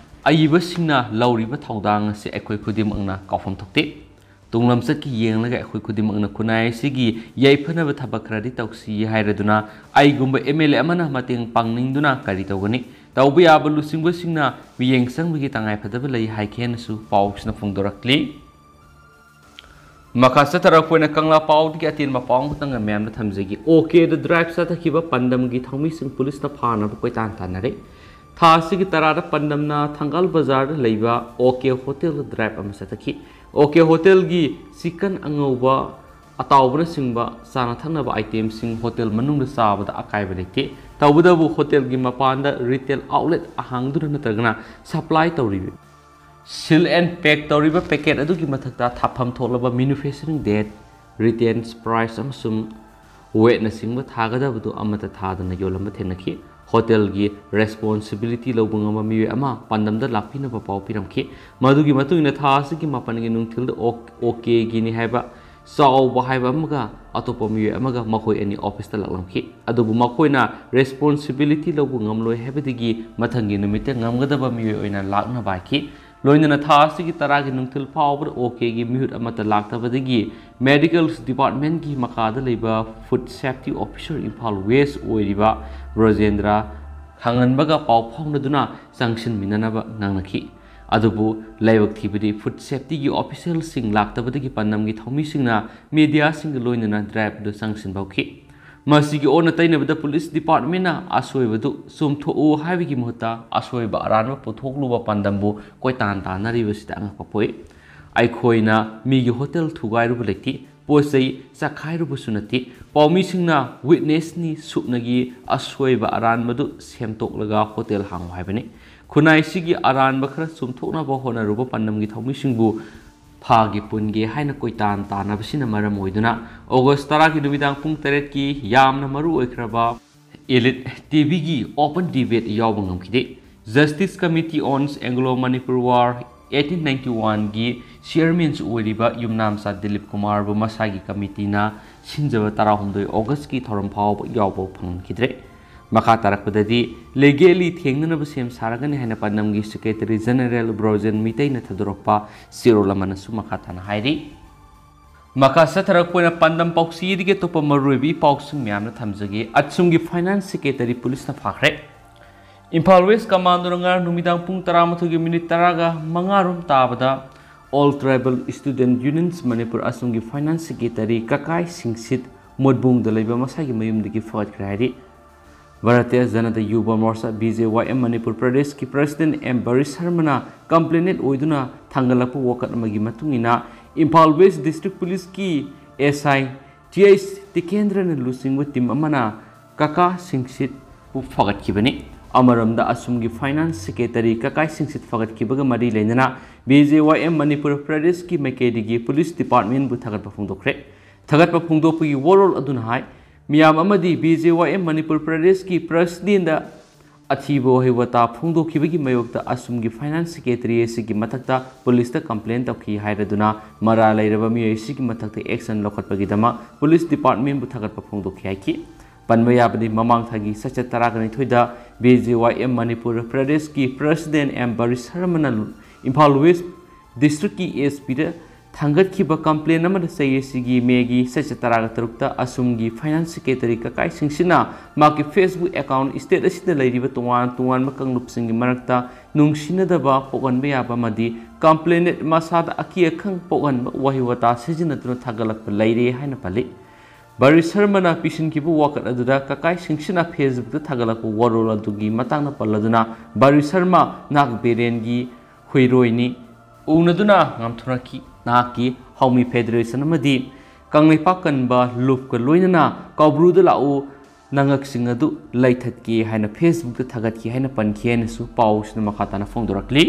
ꯑꯏꯕꯁꯤꯡꯅ ꯂꯧꯔꯤꯕ ꯊꯧꯗꯥꯡ ꯑꯁꯤ ꯑꯩꯈꯣꯏ ꯈꯨꯗꯤꯡꯃꯛꯅ ꯀꯥꯎꯐꯝ ꯊꯣꯛꯇꯦ꯫ ꯇꯨꯡꯂꯝꯆꯠꯀꯤ ꯌꯦꯡꯂꯒ ꯑꯩꯈꯣꯏ ꯈꯨꯗꯤꯡꯃꯛꯅ ꯈꯨꯟꯅꯥꯏ ꯑꯁꯤꯒꯤ ꯌꯥꯏꯐꯅꯕ ꯊꯕꯛ ꯈꯔꯗꯤ ꯇꯧꯁꯤ ꯍꯥꯏꯔꯗꯨꯅ ꯑꯩꯒꯨꯝꯕ M L A ꯑꯃꯅ ꯃꯇꯦꯡ ꯄꯥꯡꯅꯤꯡꯗꯨꯅ ꯀꯔꯤ ꯇꯧꯒꯅꯤ? ꯇꯧꯕ ꯌꯥꯕ ꯂꯨꯆꯤꯡꯕꯁꯤꯡꯅ ꯃꯤꯠꯌꯦꯡ ꯆꯪꯕꯒꯤ ꯇꯉꯥꯏꯐꯗꯕ ꯂꯩ ꯍꯥꯏꯈꯤ ꯍꯥꯏꯅꯁꯨ ꯄꯥꯎꯁꯤꯅ ꯐꯣꯡꯗꯣꯔꯛꯂꯤ꯫ ꯃꯈꯥ ꯆꯠꯊꯔꯛꯄ ꯑꯣꯏꯅ ꯀꯪꯂꯥ ꯄꯥꯎꯗꯒꯤ ꯑꯇꯦꯟꯕ ꯄꯥꯎ ꯑꯃꯈꯛꯇꯪꯒ ꯃꯌꯥꯝꯗ ꯊꯝꯖꯒꯦ꯫ OK ꯗ ꯗ꯭ꯔꯥꯏꯚ ꯆꯠꯊꯈꯤꯕ ꯄꯥꯟꯗꯝꯒꯤ ꯊꯧꯃꯤꯁꯤꯡ ꯄꯨꯂꯤꯁꯅ ꯐꯥꯅꯕ ꯀꯣꯏꯇꯥꯟ ꯇꯥꯟꯅꯔꯦ꯫ ꯊꯥ ꯑꯁꯤꯒꯤ ꯇꯔꯥꯗ ꯄꯥꯟꯗꯝꯅ ꯊꯪꯒꯥꯜ ꯕꯖꯥꯔꯗ ꯂꯩꯕ OK ꯍꯣꯇꯦꯜꯗ ꯗ꯭ꯔꯥꯏꯚ ꯑꯃ ꯆꯠꯊꯈꯤ꯫ OK ꯍꯣꯇꯦꯜꯒꯤ ꯆꯤꯀꯟ ꯑꯉꯧꯕ, ꯑꯇꯥꯎꯕꯅꯆꯤꯡꯕ ꯆꯥꯅ ꯊꯛꯅꯕ ꯑꯥꯏꯇꯦꯝꯁꯤꯡ ꯍꯣꯇꯦꯜ ꯃꯅꯨꯡꯗ ꯆꯥꯕꯗ ꯑꯀꯥꯏꯕ ꯂꯩꯇꯦ꯫ ꯇꯧꯕꯇꯕꯨ ꯍꯣꯇꯦꯜꯒꯤ ꯃꯄꯥꯟꯗ ꯔꯤꯇꯦꯜ ꯑꯥꯎꯠꯂꯦꯠ ꯑꯍꯥꯡꯗꯨꯅ ꯅꯠꯇ꯭ꯔꯒꯅ ꯁꯄ꯭ꯂꯥꯏ ꯇꯧꯔꯤꯕ seal and pack ꯇꯧꯔꯤꯕ ꯄꯦꯀꯦꯠ ꯑꯗꯨꯒꯤ ꯃꯊꯛꯇ ꯊꯥꯐꯝ ꯊꯣꯛꯂꯕ manufacturing date, returns price ꯑꯃꯁꯨꯡ ꯋꯦꯠꯅꯆꯤꯡꯕ ꯊꯥꯒꯗꯕꯗꯨ ꯑꯃꯠꯇ ꯊꯥꯗꯅ ꯌꯣꯜꯂꯝꯕ ꯊꯦꯡꯅꯈꯤ꯫ ꯍꯣꯇꯦꯜꯒꯤ ꯔꯦꯁꯄꯣꯟꯁꯤꯕꯤꯂꯤꯇꯤ ꯂꯧꯕ ꯉꯝꯕ ꯃꯤꯑꯣꯏ ꯑꯃ ꯄꯥꯟꯗꯝꯗ ꯂꯥꯛꯄꯤꯅꯕ ꯄꯥꯎ ꯄꯤꯔꯝꯈꯤ꯫ ꯃꯗꯨꯒꯤ ꯃꯇꯨꯡ ꯏꯟꯅ ꯊꯥ ꯑꯁꯤꯒꯤ ꯃꯥꯄꯟꯒꯤ ꯅꯨꯡꯊꯤꯜꯗ OK, OKꯒꯤꯅꯤ ꯍꯥꯏꯕ ꯆꯥꯎꯕ ꯍꯥꯏꯕ ꯑꯃꯒ ꯑꯇꯣꯞꯄ ꯃꯤꯑꯣꯏ ꯑꯃꯒ ꯃꯈꯣꯏ ꯑꯅꯤ ꯑꯣꯐꯤꯁꯇ ꯂꯥꯛꯂꯝꯈꯤ꯫ ꯑꯗꯨꯕꯨ ꯃꯈꯣꯏꯅ ꯔꯦꯁꯄꯣꯟꯁꯤꯕꯤꯂꯤꯇꯤ ꯂꯧꯕ ꯉꯝꯂꯣꯏ ꯍꯥꯏꯕꯗꯒꯤ ꯃꯊꯪꯒꯤ ꯅꯨꯃꯤꯠꯇ ꯉꯝꯒꯗꯕ ꯃꯤꯑꯣꯏ ꯑꯣꯏꯅ ꯂꯥꯛꯅꯕ ꯍꯥꯏꯈꯤ꯫ ꯂꯣꯏꯅꯅ ꯊꯥ ꯑꯁꯤꯒꯤ ꯇꯔꯥꯒꯤ ꯅꯨꯡꯊꯤꯜ ꯐꯥꯎꯕꯗ OKꯒꯤ ꯃꯤꯍꯨꯠ ꯑꯃꯠꯇ ꯂꯥꯛꯇꯕꯗꯒꯤ ꯃꯦꯗꯤꯀꯦꯜ ꯗꯤꯄꯥꯔꯠꯃꯦꯟꯒꯤ ꯃꯈꯥꯗ ꯂꯩꯕ food safety officer Imphal west ꯑꯣꯏꯔꯤꯕ ꯕ꯭ꯔꯖꯦꯟꯗ꯭ꯔ ꯈꯥꯡꯍꯟꯕꯒ ꯄꯥꯎ ꯐꯥꯎꯅꯗꯨꯅ ꯆꯪꯁꯤꯟꯃꯤꯟꯅꯅꯕ ꯉꯥꯡꯅꯈꯤ꯫ ꯑꯗꯨꯕꯨ ꯂꯥꯏꯕꯛ ꯊꯤꯕꯗꯤ ꯐꯨꯗ ꯁꯦꯐꯇꯤꯒꯤ ꯑꯣꯐꯤꯁꯤꯌꯦꯜꯁꯤꯡ ꯂꯥꯛꯇꯕꯗꯒꯤ ꯄꯥꯟꯗꯝꯒꯤ ꯊꯧꯃꯤꯁꯤꯡꯅ ꯃꯤꯗꯤꯌꯥꯁꯤꯡꯒ ꯂꯣꯏꯅꯅ ꯗ꯭ꯔꯥꯏꯚꯗꯨ ꯆꯪꯁꯤꯟꯕ ꯍꯧꯈꯤ꯫ ꯃꯁꯤꯒꯤ ꯑꯣꯟꯅ ꯇꯩꯅꯕꯗ ꯄꯨꯂꯤꯁ ꯗꯤꯄꯥꯔꯠꯃꯦꯟꯅ ꯑꯁꯣꯏꯕꯗꯨ ꯆꯨꯝꯊꯣꯛꯎ ꯍꯥꯏꯕꯒꯤ ꯃꯍꯨꯠꯇ ꯑꯁꯣꯏꯕ ꯑꯔꯥꯟꯕ ꯄꯨꯊꯣꯛꯂꯨꯕ ꯄꯥꯟꯗꯝꯕꯨ ꯀꯣꯏꯇꯥꯟ ꯇꯥꯟꯅꯔꯤꯕꯁꯤꯗ ꯑꯉꯛꯄ ꯄꯣꯛꯏ꯫ ꯑꯩꯈꯣꯏꯅ ꯃꯤꯒꯤ ꯍꯣꯇꯦꯜ ꯊꯨꯒꯥꯏꯔꯨꯕ ꯂꯩꯇꯦ, ꯄꯣꯠ ꯆꯩ ꯆꯥꯈꯥꯏꯔꯨꯕꯁꯨ ꯅꯠꯇꯦ꯫ ꯄꯥꯎꯃꯤꯁꯤꯡꯅ ꯋꯤꯠꯅꯦꯁꯅꯤ ꯁꯨꯞꯅꯒꯤ ꯑꯁꯣꯏꯕ ꯑꯔꯥꯟꯕꯗꯨ ꯁꯦꯝꯗꯣꯛꯂꯒ ꯍꯣꯇꯦꯜ ꯍꯥꯡꯉꯨ ꯍꯥꯏꯕꯅꯤ꯫ ꯈꯨꯟꯅꯥꯏꯁꯤꯒꯤ ꯑꯔꯥꯟꯕ ꯈꯔ ꯆꯨꯝꯊꯣꯛꯅꯕ ꯍꯣꯠꯅꯔꯨꯕ ꯄꯥꯟꯗꯝꯒꯤ ꯊꯧꯃꯤꯁꯤꯡꯕꯨ ꯐꯥꯒꯦ ꯄꯨꯟꯒꯦ ꯍꯥꯏꯅ ꯀꯣꯏꯇꯥꯟ ꯇꯥꯟꯅꯕꯁꯤꯅ ꯃꯔꯝ ꯑꯣꯏꯗꯨꯅ ꯑꯣꯒꯁ ꯇꯔꯥꯒꯤ ꯅꯨꯃꯤꯗꯥꯡ ꯄꯨꯡ ꯇꯔꯦꯠꯀꯤ ꯌꯥꯝꯅ ꯃꯔꯨ ꯑꯣꯏꯈ꯭ꯔꯕ ꯏꯂꯤꯠ ꯇꯤꯚꯤꯒꯤ open debate ꯌꯥꯎꯕ ꯉꯝꯈꯤꯗꯦ꯫ Justice Committee on Anglo-Manipur War eighteen ninety-one ꯒꯤ ꯆꯤꯌꯔꯃꯦꯟꯁꯨ ꯑꯣꯏꯔꯤꯕ ꯌꯨꯝꯅꯥꯝꯆꯥ ꯗꯤꯂꯤꯞ ꯀꯨꯃꯥꯔꯕꯨ ꯃꯁꯥꯒꯤ ꯀꯃꯤꯇꯤꯅ ꯁꯤꯟꯖꯕ ꯇꯔꯥꯍꯨꯝꯗꯣꯏ ꯑꯣꯒꯁꯀꯤ ꯊꯧꯔꯝ ꯐꯥꯎꯕ ꯌꯥꯎꯕ ꯐꯪꯈꯤꯗ꯭ꯔꯦ꯫ ꯃꯈꯥ ꯇꯥꯔꯛꯄꯗꯗꯤ ꯂꯤꯒꯦꯜꯂꯤ ꯊꯦꯡꯅꯅꯕ ꯁꯦꯝ ꯁꯥꯔꯒꯅꯤ ꯍꯥꯏꯅ ꯄꯥꯟꯗꯝꯒꯤ ꯁꯦꯀ꯭ꯔꯦꯇꯔꯤ ꯖꯦꯅꯔꯦꯜ ꯕ꯭ꯔꯣꯖꯦꯟ ꯃꯤꯇꯩꯅ ꯊꯥꯗꯣꯔꯛꯄ ꯆꯦꯔꯣꯜ ꯑꯃꯅꯁꯨ ꯃꯈꯥ ꯇꯥꯅ ꯍꯥꯏꯔꯤ꯫ ꯃꯈꯥ ꯆꯠꯊꯔꯛꯄ ꯑꯣꯏꯅ ꯄꯥꯟꯗꯝ ꯄꯥꯎꯆꯦꯗꯒꯤ ꯑꯇꯣꯞꯄ ꯃꯔꯨꯑꯣꯏꯕ ꯏ ꯄꯥꯎꯁꯤꯡ ꯃꯌꯥꯝꯅ ꯊꯝꯖꯒꯦ꯫ ꯑꯁꯨꯝꯒꯤ ꯐꯥꯏꯅꯥꯟꯁ ꯁꯦꯀ꯭ꯔꯦꯇꯔꯤ ꯄꯨꯂꯤꯁꯅ ꯐꯥꯈ꯭ꯔꯦ꯫ ꯏꯝꯐꯥꯜ ꯋꯦꯁ ꯀꯃꯥꯟꯗꯣꯅ ꯉꯔꯥꯡ ꯅꯨꯃꯤꯗꯥꯡ ꯄꯨꯡ ꯇꯔꯥꯃꯥꯊꯣꯏꯒꯤ ꯃꯤꯅꯤꯠ ꯇꯔꯥꯒ ꯃꯉꯥ ꯔꯣꯝ ꯇꯥꯕꯗ All Tribal Student Unions Manipur ꯑꯁꯨꯝꯒꯤ ꯐꯥꯏꯅꯥꯟꯁ ꯁꯦꯀ꯭ꯔꯦꯇꯔꯤ ꯀꯀꯥꯏ ꯁꯤꯡꯁꯤꯠ ꯃꯣꯠꯕꯨꯡꯗ ꯂꯩꯕ ꯃꯁꯥꯒꯤ ꯃꯌꯨꯝꯗꯒꯤ ꯐꯒꯠꯈ꯭ꯔꯦ ꯍꯥꯏꯔꯤ꯫ Bharatiya Janata ꯌꯨꯕ ꯃꯣꯔꯆꯥ, B J Y M, Manipur ꯄ꯭ꯔꯗꯦꯁꯀꯤ ꯄ꯭ꯔꯁꯤꯗꯦꯟ ꯑꯦꯝ ꯕꯔꯤ ꯁꯔꯃꯅ ꯀꯝꯄ꯭ꯂꯦꯅꯦꯟ ꯑꯣꯏꯗꯨꯅ ꯊꯥꯡꯒꯠꯂꯛꯄ ꯋꯥꯀꯠ ꯑꯃꯒꯤ ꯃꯇꯨꯡ ꯏꯟꯅ ꯏꯝꯐꯥꯜ ꯋꯦꯁ ꯗꯤꯁꯇ꯭ꯔꯤꯛ ꯄꯨꯂꯤꯁꯀꯤ S I T H ꯇꯤꯀꯦꯟꯗ꯭ꯔꯅ ꯂꯨꯆꯤꯡꯕ ꯇꯤꯝ ꯑꯃꯅ ꯀꯀꯥ ꯁꯤꯡꯁꯤꯠꯄꯨ ꯐꯒꯠꯈꯤꯕꯅꯤ꯫ ꯑꯃꯔꯣꯝꯗ ꯑꯁꯨꯝꯒꯤ ꯐꯥꯏꯅꯥꯟꯁ ꯁꯦꯀ꯭ꯔꯦꯇꯔꯤ ꯀꯀꯥꯏ ꯁꯤꯡꯁꯤꯠ ꯐꯒꯠꯈꯤꯕꯒ ꯃꯔꯤ ꯂꯩꯅꯅ B J Y M Manipur ꯄ꯭ꯔꯗꯦꯁꯀꯤ ꯃꯥꯏꯀꯩꯗꯒꯤ ꯄꯨꯂꯤꯁ ꯗꯤꯄꯥꯔꯠꯃꯦꯟꯕꯨ ꯊꯥꯒꯠꯄ ꯐꯣꯡꯗꯣꯛꯈ꯭ꯔꯦ꯫ ꯊꯥꯒꯠꯄ ꯐꯣꯡꯗꯣꯛꯄꯒꯤ ꯋꯥꯔꯣꯜ ꯑꯗꯨꯅ ꯍꯥꯏ, ꯃꯤꯌꯥꯝ ꯑꯃꯗꯤ B J Y M Manipur ꯄ꯭ꯔꯗꯦꯁꯀꯤ ꯄ꯭ꯔꯁꯤꯗꯦꯟꯗ ꯑꯊꯤꯕ ꯋꯥꯍꯩ ꯋꯥꯇꯥ ꯐꯣꯡꯗꯣꯛꯈꯤꯕꯒꯤ ꯃꯥꯌꯣꯛꯇ ꯑꯁꯨꯝꯒꯤ ꯐꯥꯏꯅꯥꯟꯁ ꯁꯦꯀ꯭ꯔꯦꯇꯔꯤ ꯑꯁꯤꯒꯤ ꯃꯊꯛꯇ ꯄꯨꯂꯤꯁꯇ ꯀꯝꯄ꯭ꯂꯦꯟ ꯇꯧꯈꯤ ꯍꯥꯏꯔꯗꯨꯅ ꯃꯔꯥꯜ ꯂꯩꯔꯕ ꯃꯤꯑꯣꯏ ꯑꯁꯤꯒꯤ ꯃꯊꯛꯇ ꯑꯦꯛꯁꯟ ꯂꯧꯈꯠꯄꯒꯤꯗꯃꯛ ꯄꯨꯂꯤꯁ ꯗꯤꯄꯥꯔꯠꯃꯦꯟꯕꯨ ꯊꯥꯒꯠꯄ ꯐꯣꯡꯗꯣꯛꯈꯤ ꯍꯥꯏꯈꯤ꯫ ꯄꯟꯕ ꯌꯥꯕꯗꯤ ꯃꯃꯥꯡ ꯊꯥꯒꯤ ꯆꯩꯆꯠ ꯇꯔꯥꯒ ꯅꯤꯊꯣꯏꯗ B J Y M Manipur ꯄ꯭ꯔꯗꯦꯁꯀꯤ ꯄ꯭ꯔꯁꯤꯗꯦꯟ ꯑꯦꯝ ꯕꯔꯤ ꯁꯔꯃꯅ ꯏꯝꯐꯥꯜ ꯋꯦꯁ ꯗꯤꯁꯇ꯭ꯔꯤꯛꯀꯤ S P ꯗ ꯊꯥꯡꯒꯠꯈꯤꯕ ꯀꯝꯄ꯭ꯂꯦꯟ ꯑꯃꯗ ꯆꯩ ꯑꯁꯤꯒꯤ ꯃꯦꯒꯤ ꯆꯩꯆꯠ ꯇꯔꯥꯒ ꯇꯔꯨꯛꯇ ꯑꯁꯨꯝꯒꯤ ꯐꯥꯏꯅꯥꯟꯁ ꯁꯦꯀ꯭ꯔꯦꯇꯔꯤ ꯀꯀꯥꯏ ꯁꯤꯡꯁꯤꯠꯅ ꯃꯍꯥꯛꯀꯤ Facebook account state ꯑꯁꯤꯗ ꯂꯩꯔꯤꯕ ꯇꯣꯉꯥꯟ ꯇꯣꯉꯥꯟꯕ ꯀꯥꯡꯂꯨꯞꯁꯤꯡꯒꯤ ꯃꯔꯛꯇ ꯅꯨꯡꯁꯤꯅꯗꯕ ꯄꯣꯛꯍꯟꯕ ꯌꯥꯕ ꯑꯃꯗꯤ ꯀꯝꯄ꯭ꯂꯦꯅꯦꯟ ꯃꯁꯥꯗ ꯑꯀꯤ ꯑꯈꯪ ꯄꯣꯛꯍꯟꯕ ꯋꯥꯍꯩ ꯋꯥꯇꯥ ꯁꯤꯖꯤꯟꯅꯗꯨꯅ ꯊꯥꯒꯠꯂꯛꯄ ꯂꯩꯔꯦ ꯍꯥꯏꯅ ꯄꯜꯂꯤ꯫ ꯕꯥꯔꯤ ꯁꯔꯃꯅ ꯄꯤꯁꯤꯟꯈꯤꯕ ꯋꯥꯀꯠ ꯑꯗꯨꯗ ꯀꯀꯥꯏꯁꯤꯡꯁꯤꯅ Facebookꯇ ꯊꯥꯒꯠꯂꯛꯄ ꯋꯥꯔꯣꯜ ꯑꯗꯨꯒꯤ ꯃꯇꯥꯡꯗ ꯄꯜꯂꯗꯨꯅ, ꯕꯥꯔꯤ ꯁꯔꯃ ꯅꯥꯒ ꯕꯤꯔꯦꯟꯒꯤ ꯍꯨꯏꯔꯣꯏꯅꯤ꯫ ꯎꯅꯗꯨꯅ ꯉꯥꯝꯊꯣꯔꯛꯈꯤ꯫ ꯅꯍꯥꯛꯀꯤ ꯍꯥꯎꯃꯤ ꯐꯦꯗꯔꯦꯁꯟ ꯑꯃꯗꯤ ꯀꯪꯂꯩꯄꯥꯛ ꯀꯟꯕ ꯂꯨꯞꯀ ꯂꯣꯏꯅꯅ ꯀꯧꯕ꯭ꯔꯨꯗ ꯂꯥꯛꯎ, ꯅꯉꯛꯁꯤꯡ ꯑꯗꯨ ꯂꯩꯊꯠꯀꯦ ꯍꯥꯏꯅ Facebookꯇ ꯊꯥꯒꯠꯈꯤ ꯍꯥꯏꯅ ꯄꯟꯈꯤ ꯍꯥꯏꯅꯁꯨ ꯄꯥꯎꯁꯤꯅ ꯃꯈꯥ ꯇꯥꯅ ꯐꯣꯡꯗꯣꯔꯛꯂꯤ꯫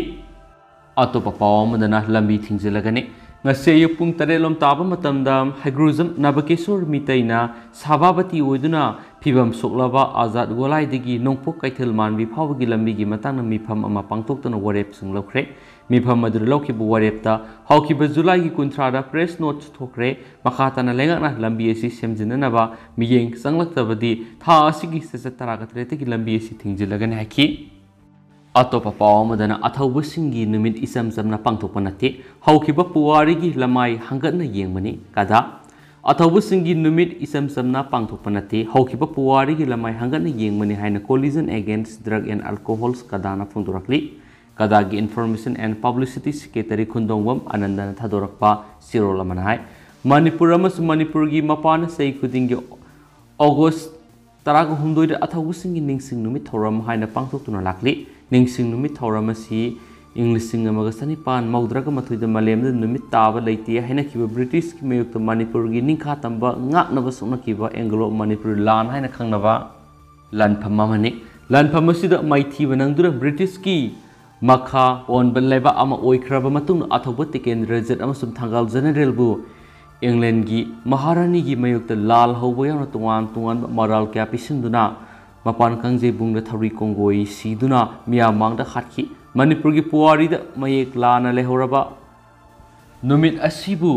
ꯑꯇꯣꯞꯄ ꯄꯥꯎ ꯑꯃꯗꯅ ꯂꯝꯕꯤ ꯊꯤꯡꯖꯤꯜꯂꯒꯅꯤ꯫ ꯉꯁꯤ ꯑꯌꯨꯛ ꯄꯨꯡ ꯇꯔꯦꯠ ꯂꯣꯝ ꯇꯥꯕ ꯃꯇꯝꯗ ꯍꯩꯒ꯭ꯔꯨꯖꯝ ꯅꯕꯀꯦꯁꯣꯔ ꯃꯤꯇꯩꯅ ꯁꯚꯥꯄꯇꯤ ꯑꯣꯏꯗꯨꯅ ꯐꯤꯕꯝ ꯁꯣꯛꯂꯕ ꯑꯖꯥꯗ ꯒꯣꯂꯥꯏꯗꯒꯤ ꯅꯣꯡꯄꯣꯛ ꯀꯩꯊꯦꯜ ꯃꯥꯟꯕꯤ ꯐꯥꯎꯕꯒꯤ ꯂꯝꯕꯤꯒꯤ ꯃꯇꯥꯡꯗ ꯃꯤꯐꯝ ꯑꯃ ꯄꯥꯡꯊꯣꯛꯇꯨꯅ ꯋꯥꯔꯦꯞꯁꯤꯡ ꯂꯧꯈ꯭ꯔꯦ꯫ ꯃꯤꯐꯝ ꯑꯗꯨꯗ ꯂꯧꯈꯤꯕ ꯋꯥꯔꯦꯞꯇ ꯍꯧꯈꯤꯕ ꯖꯨꯂꯥꯏꯒꯤ ꯀꯨꯟꯊ꯭ꯔꯥꯗ press note ꯊꯣꯛꯈ꯭ꯔꯦ꯫ ꯃꯈꯥ ꯇꯥꯅ ꯂꯩꯉꯥꯛꯅ ꯂꯝꯕꯤ ꯑꯁꯤ ꯁꯦꯝꯖꯤꯟꯅꯅꯕ ꯃꯤꯠꯌꯦꯡ ꯆꯪꯂꯛꯇꯕꯗꯤ ꯊꯥ ꯑꯁꯤꯒꯤ ꯁꯦꯁꯟ ꯇꯔꯥꯒ ꯇꯔꯦꯠꯇꯒꯤ ꯂꯝꯕꯤ ꯑꯁꯤ ꯊꯤꯡꯖꯤꯜꯂꯒꯅꯤ ꯍꯥꯏꯈꯤ꯫ ꯑꯇꯣꯞꯄ ꯄꯥꯎ ꯑꯃꯗꯅ ꯑꯊꯧꯕꯁꯤꯡꯒꯤ ꯅꯨꯃꯤꯠ ꯏꯆꯝ ꯆꯝꯅ ꯄꯥꯡꯊꯣꯛꯄ ꯅꯠꯇꯦ, ꯍꯧꯈꯤꯕ ꯄꯨꯋꯥꯔꯤꯒꯤ ꯂꯃꯥꯏ ꯍꯪꯒꯠꯅ ꯌꯦꯡꯕꯅꯤ꯫ ꯀꯗꯥ꯫ ꯑꯊꯧꯕꯁꯤꯡꯒꯤ ꯅꯨꯃꯤꯠ ꯏꯆꯝ ꯆꯝꯅ ꯄꯥꯡꯊꯣꯛꯄ ꯅꯠꯇꯦ, ꯍꯧꯈꯤꯕ ꯄꯨꯋꯥꯔꯤꯒꯤ ꯂꯃꯥꯏ ꯍꯪꯒꯠꯅ ꯌꯦꯡꯕꯅꯤ ꯍꯥꯏꯅ Coalition Against Drug and Alcohols, ꯀꯗꯥꯅ ꯐꯣꯡꯗꯣꯔꯛꯂꯤ꯫ ꯀꯗꯥꯒꯤ Information and Publicity Secretary ꯈꯨꯟꯗꯣꯡꯕꯝ ꯑꯅꯟꯗꯅ ꯊꯥꯗꯣꯔꯛꯄ ꯆꯦꯔꯣꯜ ꯑꯃꯅ ꯍꯥꯏ, ꯃꯅꯤꯄꯨꯔ ꯑꯃꯁꯨꯡ ꯃꯅꯤꯄꯨꯔꯒꯤ ꯃꯄꯥꯟꯅ ꯆꯍꯤ ꯈꯨꯗꯤꯡꯒꯤ ꯑꯣꯒꯁ ꯇꯔꯥꯒ ꯍꯨꯝꯗꯣꯏꯗ ꯑꯊꯧꯕꯁꯤꯡꯒꯤ ꯅꯤꯡꯁꯤꯡ ꯅꯨꯃꯤꯠ ꯊꯧꯔꯝ ꯍꯥꯏꯅ ꯄꯥꯡꯊꯣꯛꯇꯨꯅ ꯂꯥꯛꯂꯤ꯫ ꯅꯤꯡꯁꯤꯡ ꯅꯨꯃꯤꯠ ꯊꯧꯔꯝ ꯑꯁꯤ ꯏꯪ ꯂꯤꯁꯤꯡ ꯑꯃꯒ ꯆꯅꯤꯄꯥꯟ ꯃꯧꯗ꯭ꯔꯥꯒ ꯃꯥꯊꯣꯏꯗ ꯃꯥꯂꯦꯝꯗ ꯅꯨꯃꯤꯠ ꯇꯥꯕ ꯂꯩꯇꯦ ꯍꯥꯏꯅꯈꯤꯕ ꯕ꯭ꯔꯤꯇꯤꯁꯀꯤ ꯃꯥꯌꯣꯛꯇ ꯃꯅꯤꯄꯨꯔꯒꯤ ꯅꯤꯡꯈꯥ ꯇꯝꯕ ꯉꯥꯛꯅꯕ ꯁꯣꯛꯅꯈꯤꯕ ꯑꯦꯡꯒ꯭ꯂꯣ ꯃꯅꯤꯄꯨꯔꯤ ꯂꯥꯟ ꯍꯥꯏꯅ ꯈꯪꯅꯕ ꯂꯥꯟꯐꯝ ꯑꯃꯅꯤ꯫ ꯂꯥꯟꯐꯝ ꯑꯁꯤꯗ ꯃꯥꯏꯊꯤꯕ ꯅꯪꯗꯨꯅ ꯕ꯭ꯔꯤꯇꯤꯁꯀꯤ ꯃꯈꯥ ꯄꯣꯟꯕ ꯂꯩꯕꯥꯛ ꯑꯃ ꯑꯣꯏꯈ꯭ꯔꯕ ꯃꯇꯨꯡꯗ ꯑꯊꯧꯕ ꯇꯤꯀꯦꯟꯗ꯭ꯔꯖꯤꯠ ꯑꯃꯁꯨꯡ ꯊꯪꯒꯥꯜ ꯖꯦꯅꯔꯦꯜꯕꯨ ꯏꯪꯂꯦꯟꯒꯤ ꯃꯍꯥꯔꯥꯅꯤꯒꯤ ꯃꯥꯌꯣꯛꯇ ꯂꯥꯜ ꯍꯧꯕ ꯌꯥꯎꯅ ꯇꯣꯉꯥꯟ ꯇꯣꯉꯥꯟꯕ ꯃꯔꯥꯜ ꯀꯌꯥ ꯄꯤꯁꯤꯟꯗꯨꯅ ꯃꯄꯥꯟ ꯀꯥꯡꯖꯩꯕꯨꯡꯗ ꯊꯧꯔꯤ ꯀꯣꯡꯒꯣꯏ ꯁꯤꯗꯨꯅ ꯃꯤꯌꯥꯝ ꯃꯥꯡꯗ ꯍꯥꯠꯈꯤ꯫ ꯃꯅꯤꯄꯨꯔꯒꯤ ꯄꯨꯋꯥꯔꯤꯗ ꯃꯌꯦꯛ ꯂꯥꯅ ꯂꯩꯍꯧꯔꯕ ꯅꯨꯃꯤꯠ ꯑꯁꯤꯕꯨ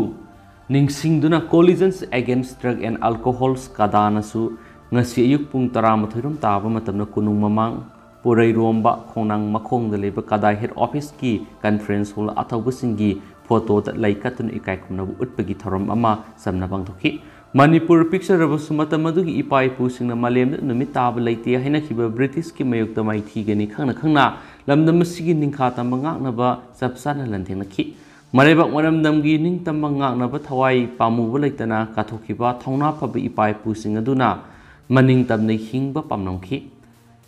ꯅꯤꯡꯁꯤꯡꯗꯨꯅ Coalition Against Drug and Alcohols, ꯀꯗꯥꯅꯁꯨ ꯉꯁꯤ ꯑꯌꯨꯛ ꯄꯨꯡ ꯇꯔꯥꯃꯥꯊꯣꯏ ꯔꯣꯝ ꯇꯥꯕ ꯃꯇꯝꯗ ꯀꯣꯅꯨꯡ ꯃꯃꯥꯡ ꯄꯨꯔꯩꯔꯣꯝꯕ ꯈꯣꯡꯅꯥꯡ ꯃꯈꯣꯡꯗ ꯂꯩꯕ ꯀꯗꯥ head officeꯀꯤ conference hall ꯑꯊꯧꯕꯁꯤꯡꯒꯤ photoꯗ ꯂꯩ ꯀꯠꯇꯨꯅ ꯏꯀꯥꯏ ꯈꯨꯝꯅꯕ ꯎꯠꯄꯒꯤ ꯊꯧꯔꯝ ꯑꯃ ꯆꯝꯅ ꯄꯥꯡꯊꯣꯛꯈꯤ꯫ ꯃꯅꯤꯄꯨꯔ ꯄꯤꯛꯆꯔꯕꯁꯨ ꯃꯇꯝ ꯑꯗꯨꯒꯤ ꯏꯄꯥ ꯏꯄꯨꯁꯤꯡꯅ ꯃꯥꯂꯦꯝꯗ ꯅꯨꯃꯤꯠ ꯇꯥꯕ ꯂꯩꯇꯦ ꯍꯥꯏꯅꯈꯤꯕ ꯕ꯭ꯔꯤꯇꯤꯁꯀꯤ ꯃꯥꯌꯣꯛꯇ ꯃꯥꯏꯊꯤꯒꯅꯤ ꯈꯪꯅ ꯈꯪꯅ ꯂꯝꯗꯝ ꯑꯁꯤꯒꯤ ꯅꯤꯡꯈꯥ ꯇꯝꯕ ꯉꯥꯛꯅꯕ ꯆꯞ ꯆꯥꯅ ꯂꯥꯟꯊꯦꯡꯅꯈꯤ꯫ ꯃꯔꯩꯕꯥꯛ ꯃꯔꯝꯗꯝꯒꯤ ꯅꯤꯡꯇꯝꯕ ꯉꯥꯛꯅꯕ ꯊꯋꯥꯏ ꯄꯥꯝꯃꯨꯕ ꯂꯩꯇꯅ ꯀꯠꯊꯣꯛꯈꯤꯕ ꯊꯧꯅꯥ ꯐꯕ ꯏꯄꯥ ꯏꯄꯨꯁꯤꯡ ꯑꯗꯨꯅ ꯃꯅꯤꯡ ꯇꯝꯅ ꯍꯤꯡꯕ ꯄꯥꯝꯂꯝꯈꯤ꯫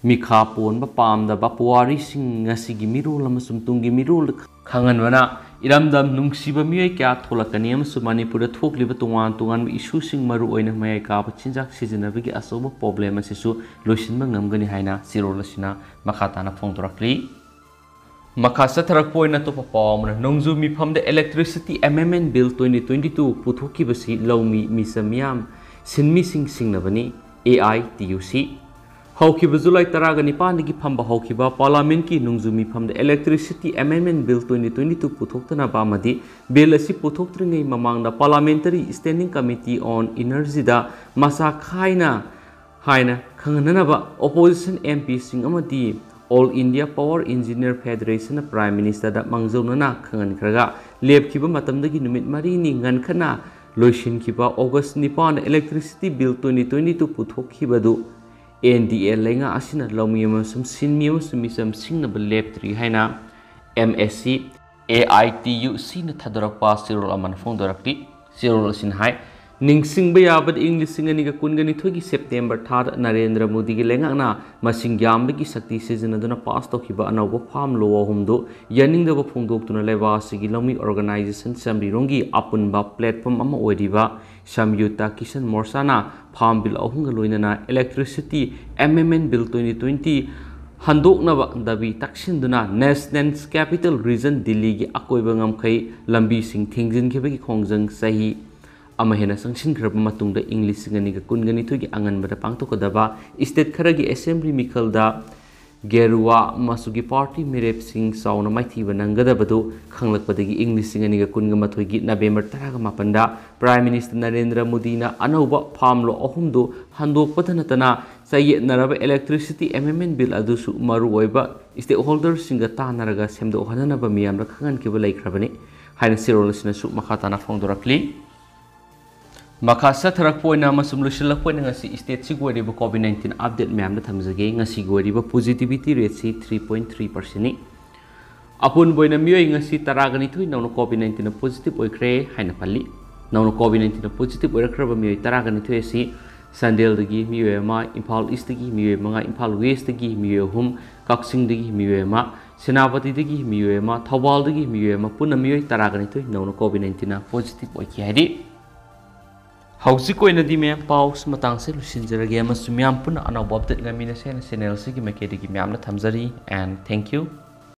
ꯃꯤꯈꯥ ꯄꯣꯟꯕ ꯄꯥꯝꯗꯕ ꯄꯨꯋꯥꯔꯤꯁꯤꯡ ꯉꯁꯤꯒꯤ ꯃꯤꯔꯣꯜ ꯑꯃꯁꯨꯡ ꯇꯨꯡꯒꯤ ꯃꯤꯔꯣꯜꯗ ꯈꯪꯍꯟꯕꯅ ꯏꯔꯝꯗꯝ ꯅꯨꯡꯁꯤꯕ ꯃꯤꯑꯣꯏ ꯀꯌꯥ ꯊꯣꯛꯂꯛꯀꯅꯤ ꯑꯃꯁꯨꯡ ꯃꯅꯤꯄꯨꯔꯗ ꯊꯣꯛꯂꯤꯕ ꯇꯣꯉꯥꯟ ꯇꯣꯉꯥꯟꯕ ꯏꯁꯨꯁꯤꯡ, ꯃꯔꯨꯑꯣꯏꯅ ꯃꯌꯥꯏ ꯀꯥꯕ ꯆꯤꯟꯖꯥꯛ ꯁꯤꯖꯤꯟꯅꯕꯒꯤ ꯑꯆꯧꯕ ꯄ꯭ꯔꯣꯕ꯭ꯂꯦꯝ ꯑꯁꯤꯁꯨ ꯂꯣꯏꯁꯤꯟꯕ ꯉꯝꯒꯅꯤ ꯍꯥꯏꯅ ꯆꯦꯔꯣꯜ ꯑꯁꯤꯅ ꯃꯈꯥ ꯇꯥꯅ ꯐꯣꯡꯗꯣꯔꯛꯂꯤ꯫ ꯃꯈꯥ ꯆꯠꯊꯔꯛꯄ ꯑꯣꯏꯅ ꯑꯇꯣꯞꯄ ꯄꯥꯎ ꯑꯃꯅ, ꯅꯣꯡꯖꯨ ꯃꯤꯐꯝꯗ Electricity Amendment Bill twenty twenty two ꯄꯨꯊꯣꯛꯈꯤꯕꯁꯤ ꯂꯧꯃꯤ ꯃꯤꯆꯝ ꯃꯤꯌꯥꯝ, ꯁꯤꯟꯃꯤꯁꯤꯡ ꯁꯤꯡꯅꯕꯅꯤ, A I T U C꯫ ꯍꯧꯈꯤꯕ ꯖꯨꯂꯥꯏ ꯇꯔꯥꯒ ꯅꯤꯄꯥꯟꯗꯒꯤ ꯐꯝꯕ ꯍꯧꯈꯤꯕ ꯄꯥꯔꯂꯥꯃꯦꯟꯠꯀꯤ ꯅꯣꯡꯖꯨ ꯃꯤꯐꯝꯗ Electricity Amendment Bill twenty twenty two ꯄꯨꯊꯣꯛꯇꯅꯕ ꯑꯃꯗꯤ ꯕꯤꯜ ꯑꯁꯤ ꯄꯨꯊꯣꯛꯇ꯭ꯔꯤꯉꯩ ꯃꯃꯥꯡꯗ Parliamentary Standing Committee on Energyꯗ ꯃꯁꯥ ꯈꯥꯏꯅ ꯍꯥꯏꯅ ꯈꯪꯍꯟꯅꯅꯕ opposition M Pꯁꯤꯡ ꯑꯃꯗꯤ All India Power Engineer Federationꯅ Prime Ministerꯗ ꯃꯥꯡꯖꯧꯅꯅ ꯈꯪꯍꯟꯈ꯭ꯔꯒ ꯂꯦꯞꯈꯤꯕ ꯃꯇꯝꯗꯒꯤ ꯅꯨꯃꯤꯠ ꯃꯔꯤꯅꯤ ꯉꯟꯈꯠꯅ ꯂꯣꯏꯁꯤꯟꯈꯤꯕ ꯑꯣꯒꯁ ꯅꯤꯄꯥꯟꯗ Electricity Bill twenty twenty two ꯄꯨꯊꯣꯛꯈꯤꯕꯗꯨ N D A ꯂꯩꯉꯥꯛ ꯑꯁꯤꯅ ꯂꯧꯃꯤ ꯑꯃꯁꯨꯡ ꯁꯤꯟꯃꯤ ꯑꯃꯁꯨꯡ ꯃꯤꯆꯝ ꯁꯤꯡꯅꯕ ꯂꯦꯞꯇ꯭ꯔꯤ ꯍꯥꯏꯅ M S C A I T U Cꯅ ꯊꯥꯗꯣꯔꯛꯄ ꯆꯦꯔꯣꯜ ꯑꯃꯅ ꯐꯣꯡꯗꯣꯔꯛꯂꯤ꯫ ꯆꯦꯔꯣꯜ ꯑꯁꯤꯅ ꯍꯥꯏ, ꯅꯤꯡꯁꯤꯡꯕ ꯌꯥꯕꯗ ꯏꯪ ꯂꯤꯁꯤꯡ ꯑꯅꯤꯒ ꯀꯨꯟꯒ ꯅꯤꯊꯣꯏꯒꯤ ꯁꯦꯞꯇꯦꯝꯕꯔ ꯊꯥꯗ ꯅꯔꯦꯟꯗ꯭ꯔ ꯃꯣꯗꯤꯒꯤ ꯂꯩꯉꯥꯛꯅ ꯃꯁꯤꯡ ꯌꯥꯝꯕꯒꯤ ꯁꯛꯇꯤ ꯁꯤꯖꯤꯟꯅꯗꯨꯅ ꯄꯥꯁ ꯇꯧꯈꯤꯕ ꯑꯅꯧꯕ farm law ꯑꯍꯨꯝꯗꯨ ꯌꯥꯅꯤꯡꯗꯕ ꯐꯣꯡꯗꯣꯛꯇꯨꯅ ꯂꯩꯕꯥꯛ ꯑꯁꯤꯒꯤ ꯂꯧꯃꯤ organization ꯆꯥꯃꯔꯤꯔꯣꯝꯒꯤ ꯑꯄꯨꯟꯕ platform ꯑꯃ ꯑꯣꯏꯔꯤꯕ Samyukta Kisan Morchana farm bill ꯑꯍꯨꯝꯒ ꯂꯣꯏꯅꯅ Electricity Amendment Bill twenty twenty ꯍꯟꯗꯣꯛꯅꯕ ꯗꯥꯕꯤ ꯇꯛꯁꯤꯟꯗꯨꯅ National Capital Region ꯗꯤꯜꯂꯤꯒꯤ ꯑꯀꯣꯏꯕ ꯉꯝꯈꯩ ꯂꯝꯕꯤꯁꯤꯡ ꯊꯤꯡꯖꯤꯟꯈꯤꯕꯒꯤ ꯈꯣꯡꯖꯪ ꯆꯍꯤ ꯑꯃ ꯍꯦꯟꯅ ꯆꯪꯁꯤꯟꯈ꯭ꯔꯕ ꯃꯇꯨꯡꯗ ꯏꯪ ꯂꯤꯁꯤꯡ ꯑꯅꯤꯒ ꯀꯨꯟꯒ ꯅꯤꯊꯣꯏꯒꯤ ꯑꯉꯟꯕꯗ ꯄꯥꯡꯊꯣꯛꯀꯗꯕ state ꯈꯔꯒꯤ assembly ꯃꯤꯈꯜꯗ ꯒꯦꯔꯨꯋꯥ ꯃꯆꯨꯒꯤ party ꯃꯤꯔꯦꯞꯁꯤꯡ ꯆꯥꯎꯅ ꯃꯥꯏꯊꯤꯕ ꯅꯪꯒꯗꯕꯗꯨ ꯈꯪꯂꯛꯄꯗꯒꯤ ꯏꯪ ꯂꯤꯁꯤꯡ ꯑꯅꯤꯒ ꯀꯨꯟꯒ ꯃꯥꯊꯣꯏꯒꯤ ꯅꯕꯦꯝꯕꯔ ꯇꯔꯥꯒ ꯃꯥꯄꯟꯗ Prime Minister ꯅꯔꯦꯟꯗ꯭ꯔ ꯃꯣꯗꯤꯅ ꯑꯅꯧꯕ farm law ꯑꯍꯨꯝꯗꯨ ꯍꯟꯗꯣꯛꯄꯗ ꯅꯠꯇꯅ ꯆꯌꯦꯠꯅꯔꯕ Electricity Amendment Bill ꯑꯗꯨꯁꯨ ꯃꯔꯨꯑꯣꯏꯕ stakeholderꯁꯤꯡꯒ ꯇꯥꯟꯅꯔꯒ ꯁꯦꯝꯗꯣꯛꯍꯟꯅꯅꯕ ꯃꯤꯌꯥꯝꯗ ꯈꯪꯍꯟꯈꯤꯕ ꯂꯩꯈ꯭ꯔꯕꯅꯤ ꯍꯥꯏꯅ ꯆꯦꯔꯣꯜ ꯑꯁꯤꯅꯁꯨ ꯃꯈꯥ ꯇꯥꯅ ꯐꯣꯡꯗꯣꯔꯛꯂꯤ꯫ ꯃꯈꯥ ꯆꯠꯊꯔꯛꯄ ꯑꯣꯏꯅ ꯑꯃꯁꯨꯡ ꯂꯣꯏꯁꯤꯜꯂꯛꯄ ꯑꯣꯏꯅ ꯉꯁꯤ stateꯁꯤꯒꯤ ꯑꯣꯏꯔꯤꯕ COVID nineteen update ꯃꯌꯥꯝꯗ ꯊꯝꯖꯒꯦ꯫ ꯉꯁꯤꯒꯤ ꯑꯣꯏꯔꯤꯕ positivity rateꯁꯤ three point three percentꯅꯤ꯫ ꯑꯄꯨꯟꯕ ꯑꯣꯏꯅ ꯃꯤꯑꯣꯏ ꯉꯁꯤ ꯇꯔꯥꯒ ꯅꯤꯊꯣꯏ ꯅꯧꯅ COVID nineteen positive ꯑꯣꯏꯈ꯭ꯔꯦ ꯍꯥꯏꯅ ꯄꯜꯂꯤ꯫ ꯅꯧꯅ COVID nineteen positive ꯑꯣꯏꯔꯛꯈ꯭ꯔꯕ ꯃꯤꯑꯣꯏ ꯇꯔꯥꯒ ꯅꯤꯊꯣꯏ ꯑꯁꯤ ꯆꯥꯟꯗꯦꯜꯗꯒꯤ ꯃꯤꯑꯣꯏ ꯑꯃ, ꯏꯝꯐꯥꯜ ꯏꯁꯇꯒꯤ ꯃꯤꯑꯣꯏ ꯃꯉꯥ, ꯏꯝꯐꯥꯜ ꯋꯦꯁꯇꯒꯤ ꯃꯤꯑꯣꯏ ꯑꯍꯨꯝ, ꯀꯛꯆꯤꯡꯗꯒꯤ ꯃꯤꯑꯣꯏ ꯑꯃ, ꯁꯦꯅꯥꯄꯇꯤꯗꯒꯤ ꯃꯤꯑꯣꯏ ꯑꯃ, ꯊꯧꯕꯥꯜꯗꯒꯤ ꯃꯤꯑꯣꯏ ꯑꯃ, ꯄꯨꯟꯅ ꯃꯤꯑꯣꯏ ꯇꯔꯥꯒ ꯅꯤꯊꯣꯏ ꯅꯧꯅ COVID nineteen positive ꯑꯣꯏꯈꯤ ꯍꯥꯏꯔꯤ꯫ ꯍꯧꯖꯤꯛ ꯑꯣꯏꯅꯗꯤ ꯃꯌꯥꯝ ꯄꯥꯎ ꯃꯇꯥꯡꯁꯦ ꯂꯣꯏꯁꯤꯟꯖꯔꯒꯦ ꯑꯃꯁꯨꯡ ꯃꯌꯥꯝ ꯄꯨꯟꯅ ꯑꯅꯧꯕ update ꯉꯥꯏꯃꯤꯟꯅꯁꯦ ꯍꯥꯏꯅ channel ꯑꯁꯤꯒꯤ ꯃꯥꯏꯀꯩꯗꯒꯤ ꯃꯌꯥꯝꯅ ꯊꯝꯖꯔꯤ, and thank you꯫